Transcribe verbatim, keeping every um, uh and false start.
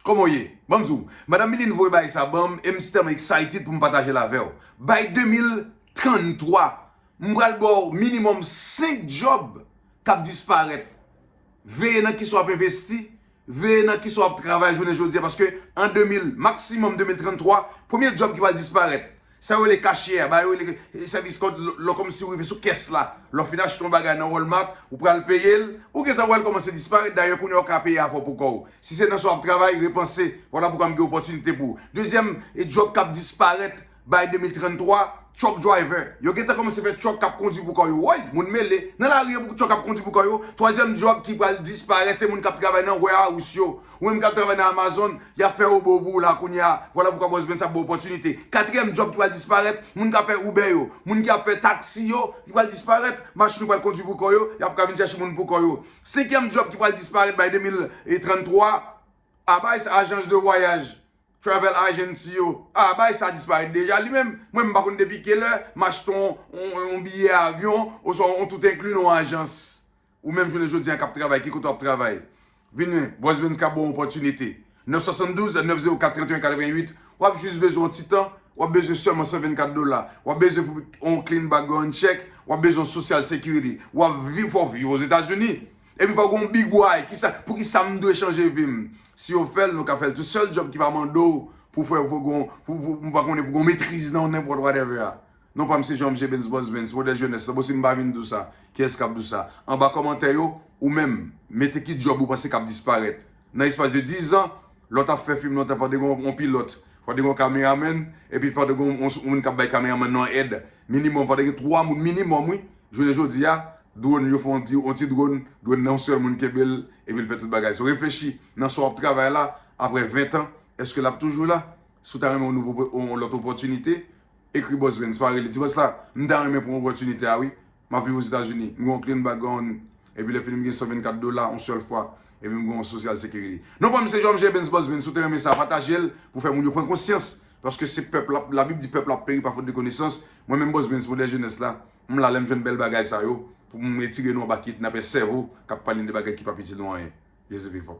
Kòman w ye? Ban m di w. Madanm Miline voye bagay sa ban m, e m si tèlman excited pou m pataje l avè w. Bay de mil tranntwa, m pral ba w minimòm senk djòb k ap disparèt. Veye nan kisa w ap envesti, veye nan kisa w ap travay jounen jodi a, paske an de mil, maksimòm de mil tranntwa, premye djòb ki pral disparèt. Sa yo rele kasyè, ba yo rele sèvis kont, lè w kòmsi w rive sou kès la. Lè w fin achte yon bagay nan Walmart, ou pral peye l, ou gentan wè l kòmanse disparèt, dayè kounye a w ka peye avè w pou kò w. Si se nan sa w ap travay, repanse, vwala poukwa m gen opòtinite pou ou. Dezyèm, e djòb k ap disparèt, bay de mil tranntwa, truck driver. Yo gentan kòmanse fè truck k ap kondui pou kò yo. Woy, moun mele. Nan lari, e pou truck k ap kondui pou kò yo. Twazyèm djòb ki pral disparèt, se moun k ap travay nan warehouse yo. Ou menm k ap travay nan Amazon, y ap fè obo pou ou la kounye a. Vwala poukwa Boss Benz ap ba w opòtinite. Katriyèm djòb ki pral disparèt, moun k ap fè Uber yo. Moun ki ap fè taksi yo, ki pral disparèt. Machin ou pral kondui pou kò yo, y ap ka vin chèche moun pou kò yo. Senkyèm djòb ki pral disparèt bay de mil tranntwa, a bay sa ajans de vwayaj. Travel agency yo. A, bagay sa disparèt deja li menm. Mwen, m pa konn depi kilè m achte yon, yon, yon biyè avyon oswa yon tout enkli nan yon ajans. Ou menm jounen jodi a k ap travay, ki kote w ap travay? Vini, Boss Benz ka ba w opòtinite. Nèf swasanndouz nèf zewo kat trannteyen katrevennuit, w ap jis bezwen yon ti tan, w ap bezwen sèlman san vennkat dola, w ap bezwen pou yon clean background check, w ap bezwen social security, w ap viv, fò w viv Ozetazini. Epi fò w gen yon big why, kisa, poukisa m dwe chanje vi m? Si yo fè l, nou ka fè l tou. Sèl djòb ki pa mande w pou fè, pou gon, pou, pou, m pa konnen, pou gon metriz nan nenpòt whatever a. Non pa m se Jean Michel Benz Boss Benz, modèl jenès lan. Bon, si m pa vin di w sa, kiyès k ap di w sa? Anba kòmantè yo, ou menm, mete ki djòb ou panse k ap disparèt. Nan espas de diz an, lè w t ap fè fim lontan, fò te gen yon, yon pilòt, fò te gen yon kameraman, epi fò te gen yon, yon moun k ap bay kameraman nan èd. Minimòm, fò te gen twa moun minimòm, wi. Jounen jodi a, drone, yo fè yon ti, yon ti drone, drone nan yon sèl moun kenbe l, epi l fè tout bagay. So, reflechi nan sa w ap travay la, apre ven tan, èske l ap toujou la? Si w ta renmen yon nouvo, yon lòt opòtinite, ekri Boss Benz, pa rele. Ti Boss la, m ta renmen pran opòtinite a, wi. M ap viv Ozetazini. M gen yon clean background, epi lè fini m gen san vennkat dola, yon sèl fwa, epi m gen yon social security. Non pa m se Jean Michel Benz Boss Benz, si w te renmen sa, pataje l pou fè moun yo pran konsyans. Paske se pèp la, Labib di pèp la ap peri pa fot de konesans. Mwen menm Boss Benz, modèl jenès la, m la lè m jwenn bèl bagay sa yo, pou m retire nou anba kidnapè sèvo k ap pale n de bagay ki pa itil nou anyen. Jezi pi fò.